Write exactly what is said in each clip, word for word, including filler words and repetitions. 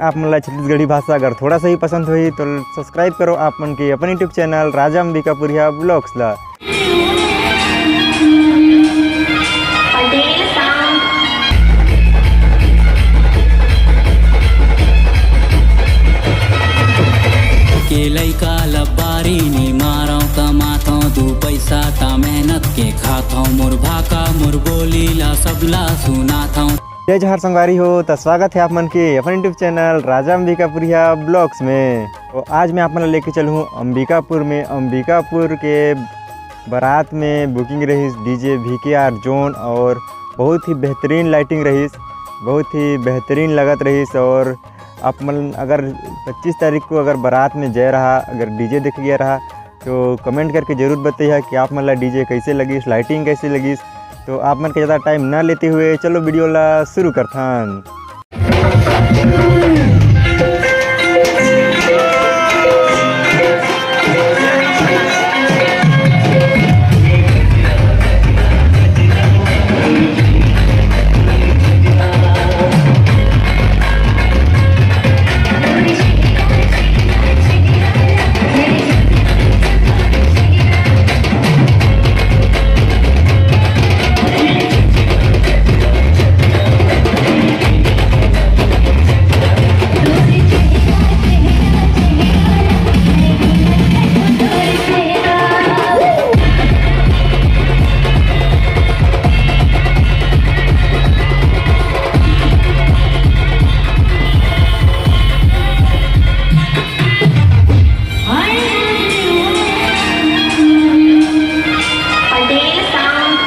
आप मन ला छत्तीसगढ़ी भाषा अगर थोड़ा सा ही पसंद होही तो subscribe करो आप मन के अपन YouTube channel राजा अंबिकापुरिया vlogs ला। पटेल साउंड। के लइका लबारी नी मारव, कमाथव दू पैसा ता मेहनत के खाथव, मोर भाखा मोर बोली ला सबला सुनाथव। जय जोहार संगवारी हो, त स्वागत है आप मन के अपन YouTube channel राजा अंबिकापुरिया vlogs में। तो आज मैं आप मन ला लेके चलूँ अंबिकापुर में। अंबिकापुर के बारात में booking रहिस DJ VKR Zone और बहुत ही बेहतरीन lighting रहिस, बहुत ही बेहतरीन लगत रहिस। और आप मन अगर पच्चीस तारीख को अगर बारात में जाए रहा, अगर DJ देखे गया रहा, तो comment करके जरूर बताइए कि आप मन ला DJ कैसे लगिस, lighting कैसे लगिस। तो आप मन के ज़्यादा time ना लेते हुए चलो video ला शुरू करथन। पटेल साउंड।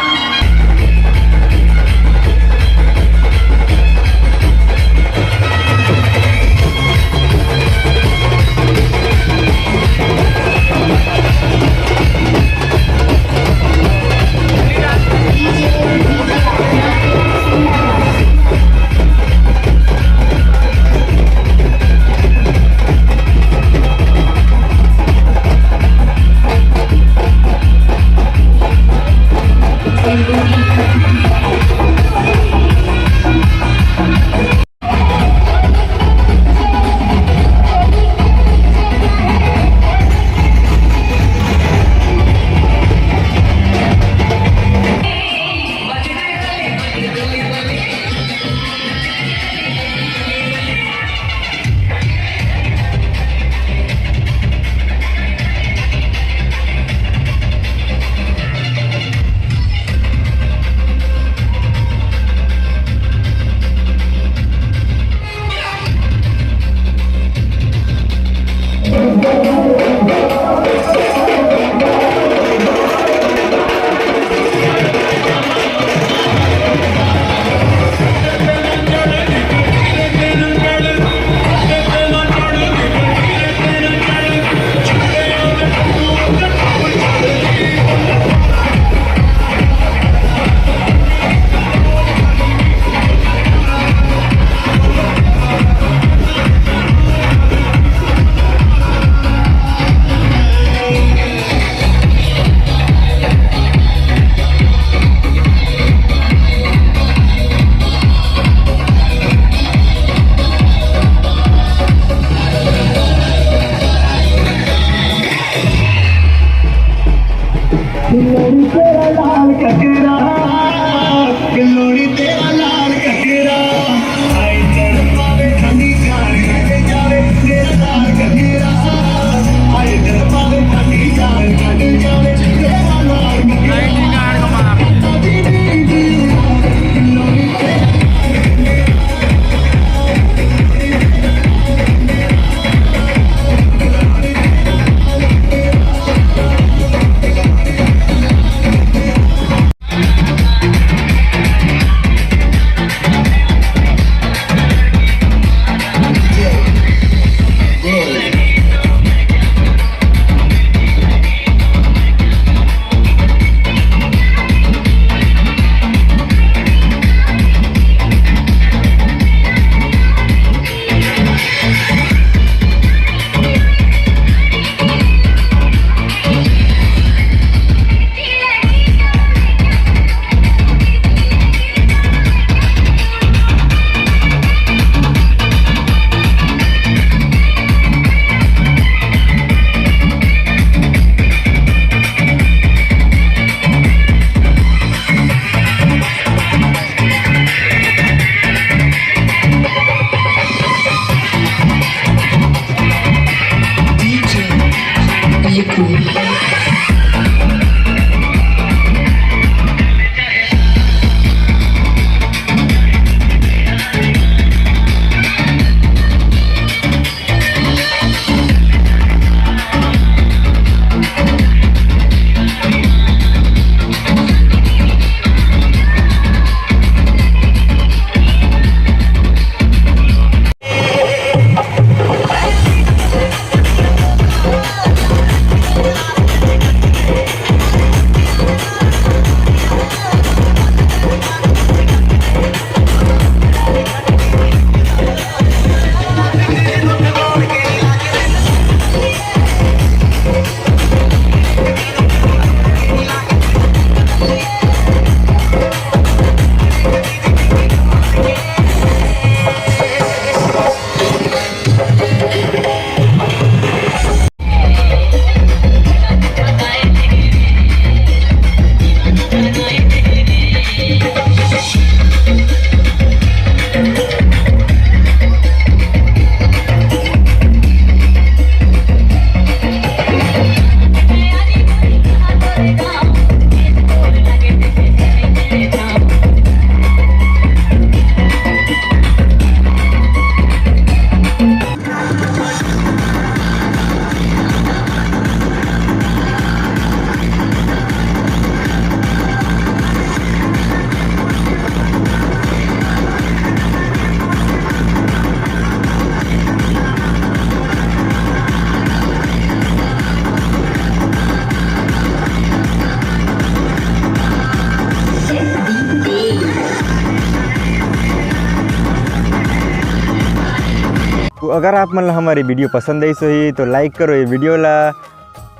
अगर आप मन ला हमारी वीडियो पसंद आइस होही तो लाइक करो ये वीडियो ला।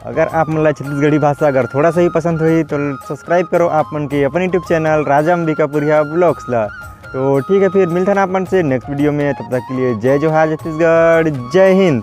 अगर आप मन ला छत्तीसगढ़ी भाषा अगर थोड़ा सा ही पसंद होही तो सब्सक्राइब करो आप मन के अपन YouTube चैनल राजा अंबिका पुरिया ब्लॉग्स ला। तो ठीक है, फिर मिलथन आप मन से नेक्स्ट वीडियो में। तब तक के लिए जय जोहार, छत्तीसगढ़, जय हिंद।